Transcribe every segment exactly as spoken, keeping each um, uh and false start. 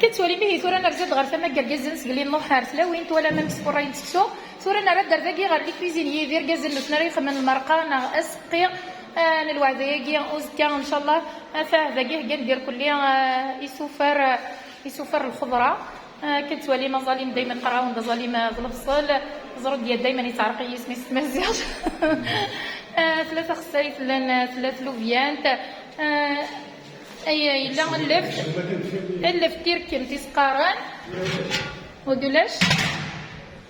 Akka tettwalim, ihi tura nerza-d ɣer tama n yergazen seg li nruḥ ar tlawin, twalam amek sfurrayen seksu. Tura nerra-d ar dagi ɣer likwizinyi d irgazen n usnara ixemmen lmerqa neɣ aseqqi, ah, n lweɛda-agi uzekka, ncallah. Ata dagi heggan-d irkelli, ah, isufar, ah, isufar lxeḍra. Ah, akka tettwalim aẓalim daymen qqar-awen d aẓalim, ah, d lebṣel. Ẓru-d ya daymen yettɛerq-iyi yisem-is s tmaziɣt. Ah, tella taxessayt, llan, ah, tella tlubyant. Ah, Ay, yella lleft, lleft tirkemt i s-qqaren. Wagi ulac?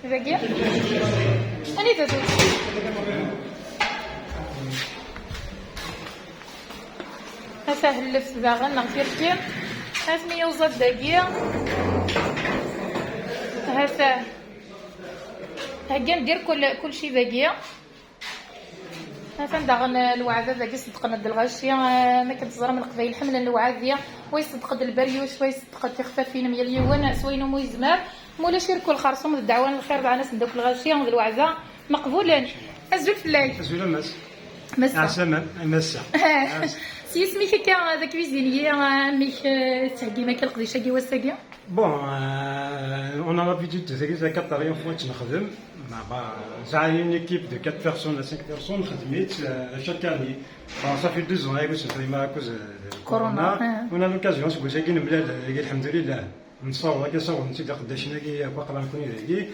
Dagi? Anida-t? Ata lleft daɣen neɣ tirkemt. Asmi yuẓa-d dagi. Ata. Heggan dir kul, kulci dagi. Atan daɣen, eh, lweɛda dagi ṣeddqen-d lɣaci, eh, ma akken teẓram Leqbayel ḥemmlen lweɛd-i, wa iṣeddeq-d lberyuc, wa iṣeddeq-d tixfafin, mya yiwen s wayen umi yezmer. Ma ulac irkul xerṣum d ddeɛwa n lxir, daɣen asen-d akk lɣaci d lweɛda meqbulen. Azul fell-ak. Azul a mass. Massa. Ɛeslama a massa. S yisem-ik akka d akwizinyi, amek, eh, tettheggim akka leqdic-agi wass-agi? Bon, euh, on a l'habitude de faire ça quatre fois, tu nous. Bah, bah, j'ai une équipe de quatre personnes à cinq personnes, خدمت, euh, chaque année. Bon, ça fait deux ans, avec ce problème à cause, euh, de Corona, corona. Hein. On a l'occasion, c'est pour ça qu'il nous plaît, alhamdulillah. نصور، كي صور، نتي داخل داشنا كي، باقي نكون يدي.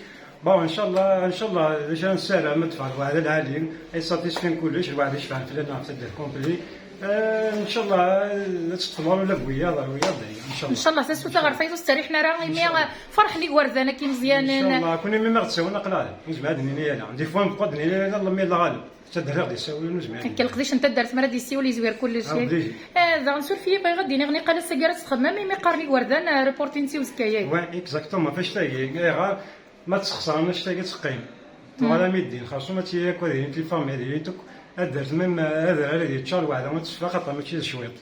Bon, إن شاء الله، إن شاء الله، إن شاء الله، نسال ما تفعل واحد العالي، يساتيسفين كلش، الواحد يشفع في لنا في الدير كومبلي. آه، إن شاء الله، آه، تطلعوا ولا بويا، لا بويا، إن شاء الله. Ncallah, tasuta ɣer tayeḍ ur tettserriḥen ara, imi, ncallah, ferḥen igerdan akka imeẓyanen. Ncallah, كون يمي ما غتساوينا قلال، وزعما هاد النية لا. دي فوا نبقى الدنيا لا، الله ما يلا غالب. تدري غادي يساوي وزعما. Akka leqdic n taddart, mi ara d-yessiwel yezwir kullec. Ah, oui. Eh, daɣen suref-iyi, bɣiɣ ad d-iniɣ niqal ass-agi ara tettxemmim, imi qqaren igerdan, eh, reporting si uzekka-yagi. Ouais, exactement, فاش تاقي، إيه، غا، ما تسخسر، أنا شتاقي تقيم. Tuɣal am yeddin, xerṣum ad tili akk ad ilint lfamil, ad ilint akk, ad d-rret même, eh, adrar ad yeččar lweɛda, ad teffeɣ, xaṭer mačči d cwiṭ.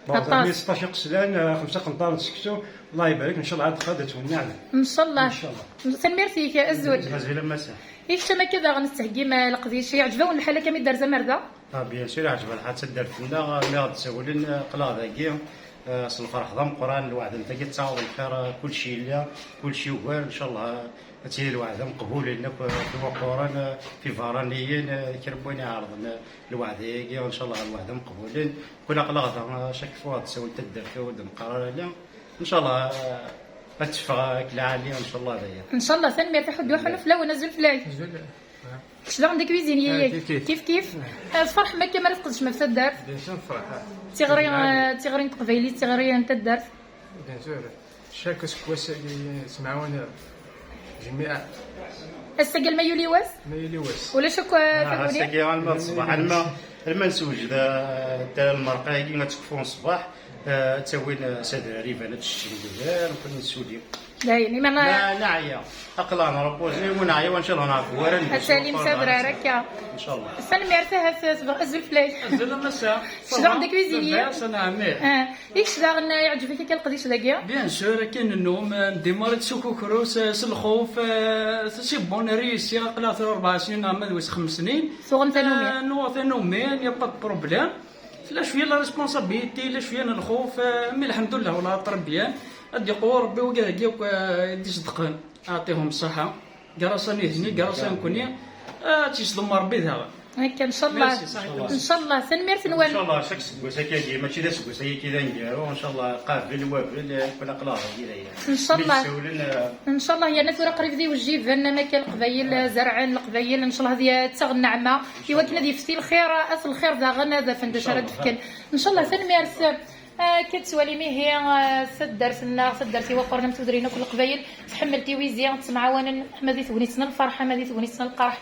Bon, aṭas. Zeɛma seṭṭac iqeslan, eh, xemsa qenṭaren n seksu, Allah ibarek, ncallah ad, ad twenneɛ. Ncallah. Ncallah. Tanemmirt-ik, azul. Azul a massa. I kečč, am akka daɣen tettheggim, eh, leqdic, yeɛǧeb-awen lḥal akka mi d-terza merda? Ah, bien sûr, yeɛǧeb lḥal taddart-nneɣ, mi ɣ-d-sawlen, eh, aql-aɣ dagi, eh, s lferḥ d ameqqran, lweɛda n tagi tettaweḍ lxir, eh, kulci yella, kulci yugar, ncallah, eh, ad tili lweɛda meqbulen akk, eh, tiwaquren, eh, tiberraniyin, eh, kra n wayen iɛerḍen, eh, lweɛda-agi, ncallah, lweɛda meqbulen. Kul aql-aɣ da, chaque fois d-sawel taddart ur d-neqqar ara la. Ncallah, eh, ad teffeɣ akk lɛali, ncallah, daya. Ncallah, tanemmirt, aḥuddu, aḥunnu fell-awen, azul fell-ak. Azul. Kečč daɣen d akwizinyi, ah, yak? Kif kif. Kif kif. Ah. Eh, tferḥem akka mi ara tqedcem ɣef taddart? Bien sûr, nefreḥ, ah. Tiɣri, lɛali, eh, tiɣri n teqbaylit, tiɣri n taddart. Bien sûr. Chaque aseggas-agi, semɛawan jmiɛ. Ass-agi alma yuli wass? Ma yuli wass. Ulac akk, ah, taguni? Ass-agi alma d ṣṣbeḥ, alma, alma neswejed, ah, lmerqa-agi ad tekfu ṣṣbeḥ, ah, ad ttawin, ah, s adrar iban ad teččem deg udrar, nekkni nessuli. Dayen, imana. Na, neɛya. Aql-aɣ nrepozi, ur neɛya, wa ncallah nɛerf war ad nbecc. Ad talim s adrar akka. Ncallah. Tanemmirt, ahat tebɣa azul fell-ak. Azul a massa. Kečč daɣen d akwizinyi? Baba, sana ɛemmi. Ah. I kečč daɣen, yeɛǧeb-ik akka leqdic dagi? Bien sûr, akken nennum, eh, ndimar-d s ukukru, s, s lxuf, eh, c'est bon, réussi, aql-aɣ tura rebɛa snin, neɣ ma d wis xems snin. Tuɣem tanumi? Eh, nuɣ tanumi, y a pas de problème. Tella cwiya la responsabilité, tella cwiya n lxuf, eh, mais lḥemdullah, wala très bien. Ad d-yeqwu Rebbi wigad-agi akk, eh, i d-iṣeddqen. Aɛṭihum ṣṣaḥa. Grâce à nitni, grâce à nekkni, ah, ad tt-yesḍem Rebbi daɣen. Akka, ncallah. Merci, ṣaḥit. Ncallah, tanemmirt-nwen. Ncallah, chaque aseggas akkagi, mačči d aseggas ayagi d aneggaru, ncallah, qabel wabel, eh, kul aql-aɣ dagi daya. Ncallah. Mi d-sawlen, eh, ncallah, yerna tura qrib d iwejjiben, am akka Leqbayel, eh, zerɛen Leqbayel, ncallah ad y-, ttaɣen nneɛma, i wakken ad yefti lxir, at lxir daɣen, ad afen d acu ara d-fken. Ncallah, tanemmirt. Akka tettwalim ihi, eh, taddart-nneɣ, taddart iwaqquren am tudrin akk n Leqbayel, tḥemmel tiwizi, ttemɛawanen ama di tegnit n lferḥ, ama di tegnit n lqerḥ.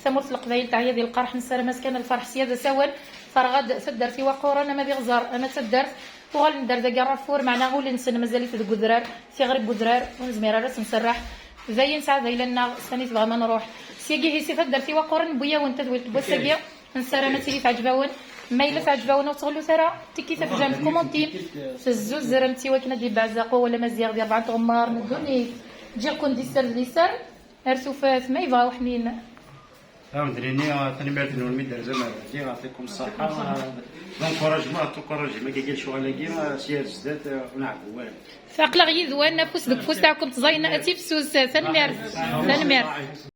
Tamurt n Leqbayel teɛya di lqerḥ, nessaram-as kan lferḥ sya d asawen. Terɣa-d taddart iwaqquren, ama d iɣẓer, ama d taddart. Uɣalen-d ar dagi ɣer Rafur, meɛna ul-nsen mazal-it deg udrar, tiɣri n udrar, ur nezmir ara ad s-nserreḥ. D ayen nesɛa d ayla-nneɣ, sani tebɣam ad nruḥ. Syagi ihi si taddart iwaqquren, newwi-yawen tadwilt n wass-agi. Nessaram ad tili teɛǧeb-awen. Ma yella teɛǧeb-awen, ur ttɣellut ara, tikkit afjam, tkumantim, tezzuzremt i wakken ad d-ibeɛzeq wawal amaziɣ di rebɛa n tɣemmar n ddunit. Ǧǧiɣ-ken di sser d liser, ar tufat ma yebɣa uḥnin. Awen-d-nini, ah, tanemmirt-nwen mi d-terzam ar dagi, ah, yɛṭikum ṣṣeḥḥa. Ah, d encouragement, ah, d encouragement, agi lecɣal-agi, ah, sya ar zdat, ah, ur nɛeggu ara. Aql-aɣ yid-wen afus deg ufus, taɛkumt ẓayen ad tifsus. Tanemmirt. Tanemmirt.